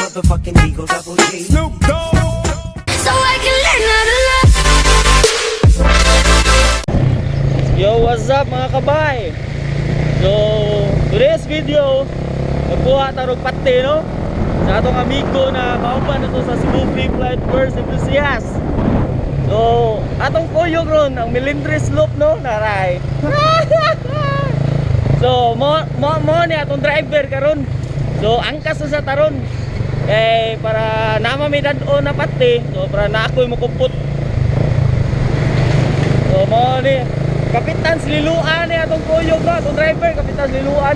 Motherfucking Eagle Double G. So I can learn how to love. Yo, what's up, mga kabay? So, today's video, magkuha tarog pati, no? Sa atong amigo na kauban na to sa Cebu Free Flight First Enthusiast. So, atong kuyog ron, ang Melindres Loop, no? Naray. So, mo ni atong driver karon. So, angkas na sa taron. Eh, para nama may dad-o na pati. So, para na ako'y mukupot. So, mo ni Kapitan Sliluan ni atong kuyog, no? Atong driver, Kapitan Sliluan.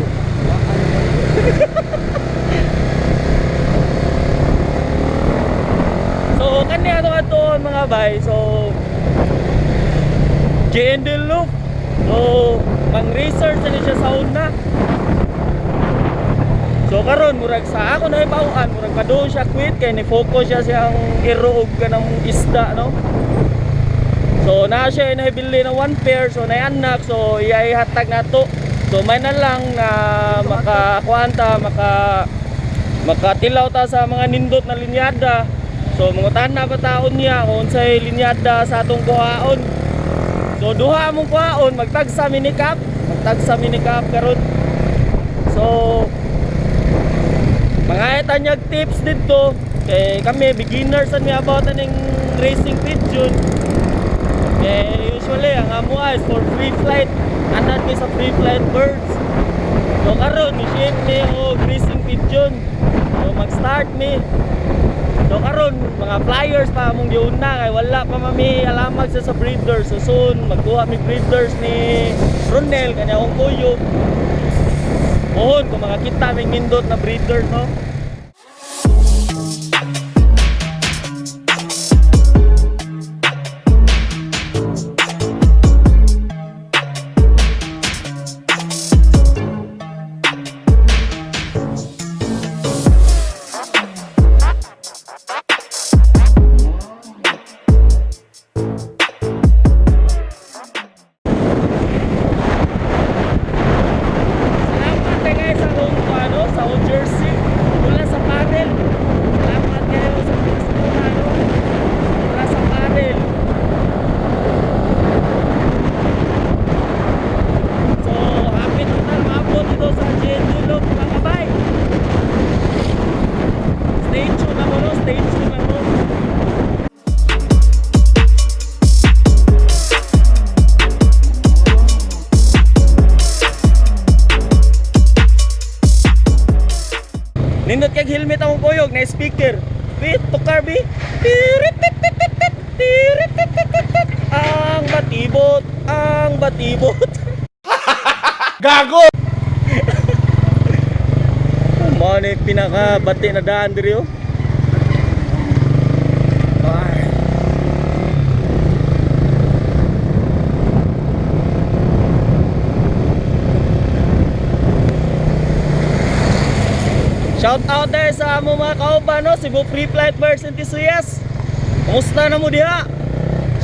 So, kani atong atuon, mga bay. So, JND Loop. So, mang-research na ni siya sa una. So karon murag sa ako na ipauan, murag padung siya quit kay ni focus siya siyang iro og kanang isda, no. So na siya nahibili na one pair, so nay anak, so ihatag nato. So may na lang na makakuan ta, makatilaw ta sa mga nindot na linyada. So mangutana pa taon niya kung unsay linyada sa atong kuhaon. So duha among kuhaon, magtagsa minicap, magtagsa minicap karon. So mga tanyag tips dito kay kami beginners ani about aning racing pigeon. Eh, usually ang amo is for free flight. Anad mi sa free flight birds. So karon ni ship mi og racing pigeon. So mag-start mi. So karon mga flyers pa among giuna kay wala pa mami alamag sa breeders. So soon magkuha mi breeders ni Ronel kanya akong kuyog. Pohon kung makakita ming nindot na breeder, no. Salamat kay guys sa akong ano, sa akong jersey mula sa panel. Salamat kayo sa pagsuporta, no? Mula sa panel. So, happy na maabot dito sa JND Loop, mga kabay. Stay tuned ako, no? Stay tuned ako. Nindot kag helmet akong kuyog na speaker. Wait, tukar bi. Tirit tit tit tit tit. Tirit tit tit tit tit. Ang batibot, ang batibot. Gago! Mao ni pinaka bati na daan diri oh. Ay. Shout out there sa amo mga kauban, no, Cebu Free Flight Birds Enthusiasts. Kumusta na mo diha?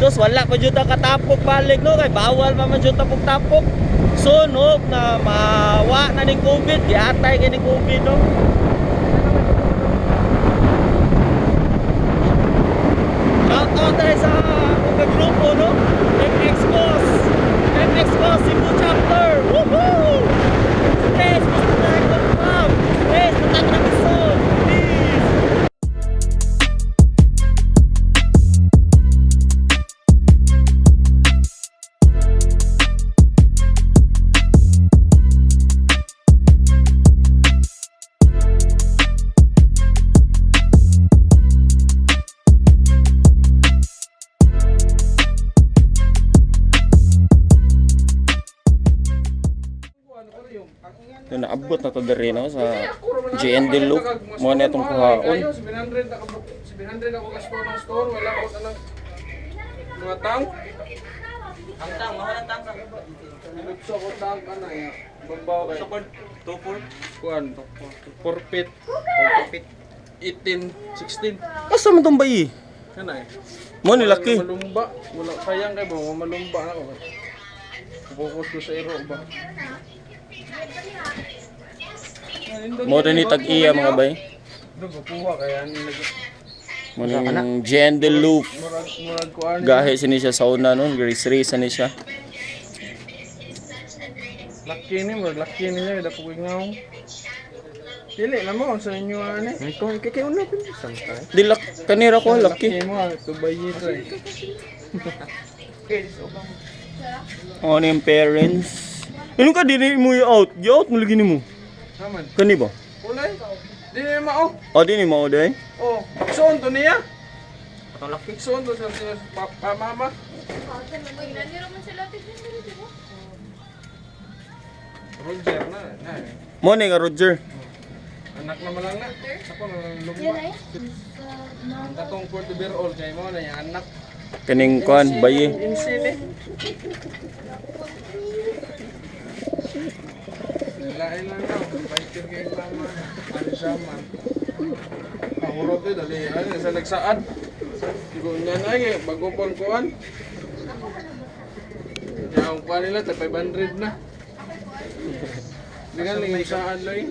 Sus, wala pa jud ta katapok balik, no, kay bawal pa man jud tapok-tapok. So no, na mawa na ning COVID, giatay kay ning COVID, no. Shout out tayo sa akong grupo, no? MX Boss! MX Boss Cebu Chapter! Woohoo! Stress! Gusto na confirm! Stress! Matag na gusto! Please! Ito, naabot na to diri, no, sa JND Loop. Mo na itong kuhaon. 700 ako, 700 ako ka store ng store, wala ko na lang mga tang. Ang tang, mahal ang tang sa Lutso ko tang ana ya. Bambaw kay. 2-4. Kuan, forfeit. 18, 16. Asa man tong bayi? Kana eh. Mo ni laki. Malumba, wala sayang kay ba malumba na ako. Focus ko sa iro ba. Mo ni tag-iya, mga bay. Doon kukuha kaya ang nag Muning Jen de Loop. murag murag kuan. Gahi sini siya sa una nun, race race ni siya. Laki ni murag laki ni niya dako ngaw. Dili na mo sa inyo ani. Ikaw kay kay una pin samtay. Di lak kanira ko laki. Laki mo ah, tubay ito eh. Ano yung parents? Ano ka dili mo i-out? Gi-out mo lagi nimo. Naman. Kani ba? Kulay. Dili mao. O di ni mo day. Oh, soon to niya. Atong laki. Soon to sa sa pa, mama. Roger na. Na. Mo ni nga Roger. Anak na malang na. Ako na lumba. Ang katong 40 year old kay mo na yung anak. Kaning kuan bayi. Insin eh. Lain lang na. Biker kay mama. Ano siya man. Pahurot eh. Dali. Ano sa nagsaad. Sigo niya na eh. Bago pang kuan. Yung kuan nila, 500 na. Hindi ka lang saan lang eh.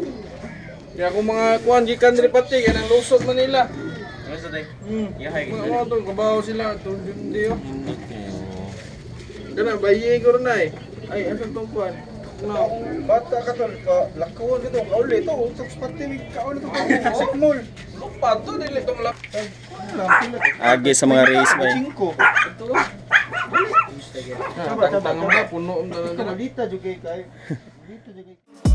Kaya kung mga kuan, gikan rin pati, kaya nang lusot Manila. Ano sa day? Hmm. Mga mga to, kabaho sila, itong jundi oh. Kana, bayi ko rin na eh. Ay, asan tong kuan? No. Bata ka tol, ka lakawan ka to, kauli to, utok sa pati, kauli to, sikmol. Lupa to, dili tong lak. Agi sa mga race ba. Cinco. Tama, tama. Puno ang Dita jud kay kay. Dita jud kay.